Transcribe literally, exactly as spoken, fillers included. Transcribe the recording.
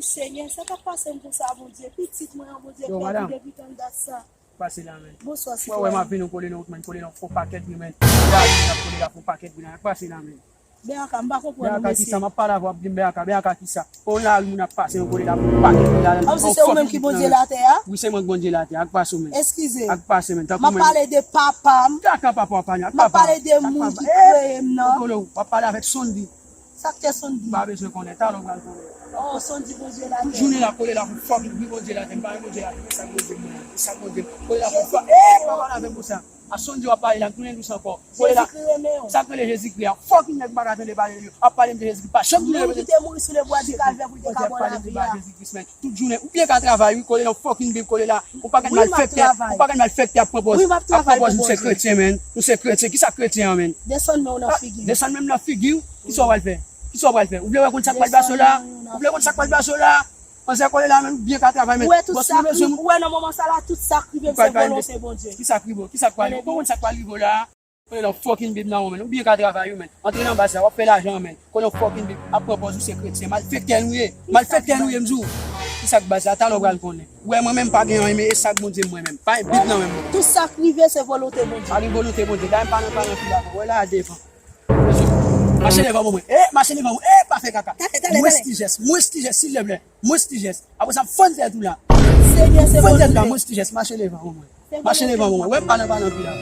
Senyè, sa k ap pase m konsa, Bondye? Pitit mwen an, Bondye, pèdi depi tann dat sa. Pase la, men. Bonswa, sitwayen. Mwen wè m ap vin ou kole nan wout, men, kole nan fon pakèt bri, men. Kole la, men, ap kole la fon pakèt bri la. Ak pase la, men. Bèyaka, m pa konprann ou, mesye. Bèyaka kisa? M ap pale avè w, ap di m bèyaka, bèyaka kisa? Yon lari moun ap pase, yon kole la fon pakèt bri la. Kòmsi se ou menm ki Bondye latè a? Wi, se mwen k Bondye latè a. Ak pase w, men. Eskize. Ak pase, men. M ap pale de papa m. Kaka papa w ap pale, ak papa. M ap pale de moun ki kreye m nan. Kole w, w ap pale avèk Sondy. Sa k te Sondy? M pa bezwen konnen, talè w pral konnen. Oh, Sondy Bondye latè. Tout jounen la, kole la pou fòk li Bondye latè. M pa yon Bondye latè, men sa k Bondye mwen, sa k Bondye. Kole la pou fòk. Eh, pa pale avè m konsa. A Sondy w ap pale la, m tounen dous ankò. Kole la. Jezikri renmen w. Sa k rele Jezikri a? Fòk yon nèg pa ka tande pale de li. Ap pale m de Jezikri, pa janm tounen. Moun ki te mouri sou le bwa di Kalvè pou li te ka ba w lavi a. Jezikri, men. Tout jounen, ou byen ka travay, wi, kole nan fòkin Bib, kole la. Ou pa gen malfektè, ou pa gen malfektè ap pran pòz, ap pran pòz nou se kretyen, men. Nou se kretyen, kisa kretyen an, men? Desann men w nan figi m. Desann men m nan figi w? Kisa w pral fè? Kisa w pral fè? Ou vle wè konn sa k pral pase w la? Ou vle konn sa k pral pase w la? Manzè, kole la, men, ou byen ka travay, men. Ou wè tout sa k rive, ou wè nan moman sa la, tout sa k rive m se volonte Bondye. Kisa k rive w? Kisa k pral rive w? Ou konn sa k pral rive w la? Kole nan fòkin Bib nan, men. Ou byen ka travay, wi, men. Antre nan baz la, w ap fè lajan, men. Kole nan fòkin Bib, ap pran pòz ou se kretyen. Malfektè nou ye. Malfektè nou ye, m di w. Kisa k baz la? Talè w pral konnen. Ou wè, mwen menm pa gen anyen, men e sa k Bondye m, mwen menm. Pa gen Bib nan men m. Tout sa k rive, se volonte Bondye. Pa gen volonte Bondye. Dayè m pa nan, pa nan pil avè w. Wè la a devan. Mache devan mwen. E, mache devan mwen. E, pa fè kaka. Mwens ti jès, mwens ti jès, silvouplè. Mwens ti jès. Apre sa, fann tèt ou la. Senyè, se volonte. Fann tèt la, mwens ti jès. Mache devan mwen. Mache devan mwen. Wè, m pa nan, pa nan pil la.